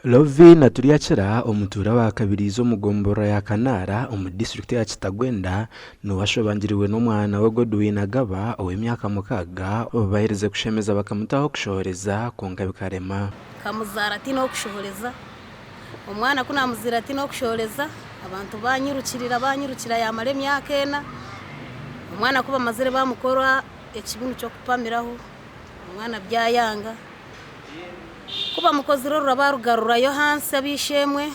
Lovina Turyakira omutuura wa Kabiriizi omu gomborora ya Kanaara omu disiturikiti eya Kitagwenda niwe ashobangiriwe n'omwana we Godwin Agaba ow'emyaka mukaaga obu baherize kushemeza bakamutaho kushohoreza kwonka bikarema. Nkamuzaara tihaine ow'okushohoreza, omwana ku naamuzaire tihaine ow'okushohoreza, abantu baanyirukirira baanyirukira yaamara emyaka ena, omwana ku bamazire baamukora ekibunu ky'okupamiraho, omwana byayanga. Ku bamukozire orura baarugarurayo ahansi ab'eishe-emwe,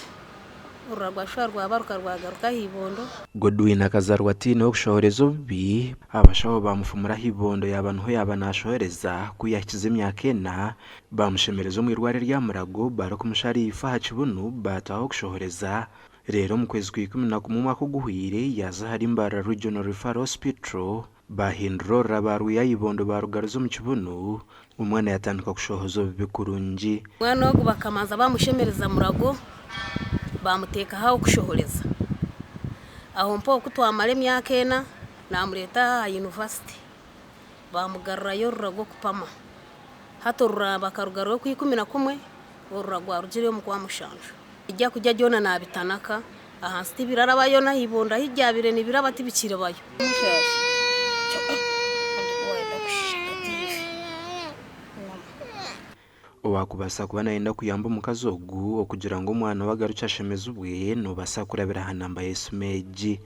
orura rwashuba rwabaruka rwagaruka aha ibondo. Godwin akazarwa ataine w'okushohoreza obubi, abashaho baamufumura aha ibondo yaaba niho yaaba naashohoreza, ku yaahikize emyaka ena, baamushemereza omu irwariro erya Murago barikumushara eifo aha kibunu baataho okushohoreza, reero omu kwezi kwa 11 omwaka oguhweire yaaza ahari Mbarara Regional Referral Hospital Baahindura orura baarwiha aha ibondo baarugaruza omu kibunu, omwana yaatandika kushohoza obubi kurungi. Omwana ogu bakamanza baamushemereza murago, baamuteekaho ah'okushohoreza. Aho mpaho ku twamara emyaka ena, naamureeta aha yunivasite, baamugarurayo orura rw'okupama. Hati orura bakarugarurayo okw'ikumi na kumwe, orura rwarugireyo omu Kwamushanju. Ebyokurya byona naabitanaka, ahansi tibirarabayo n'aha ibondo ahi byabaire nibiraba tibikirebayo. Owaakubaasa kuba naayenda kuyamba omukazi ogu okugira ngu omwana we agarukye ashemezibwe, noobaasa kurabira aha namba y'esimu egi,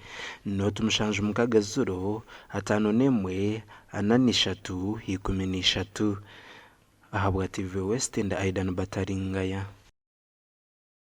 nooti 76 51 43. Ahabwa TV West, ndi Aidan Bataringaya.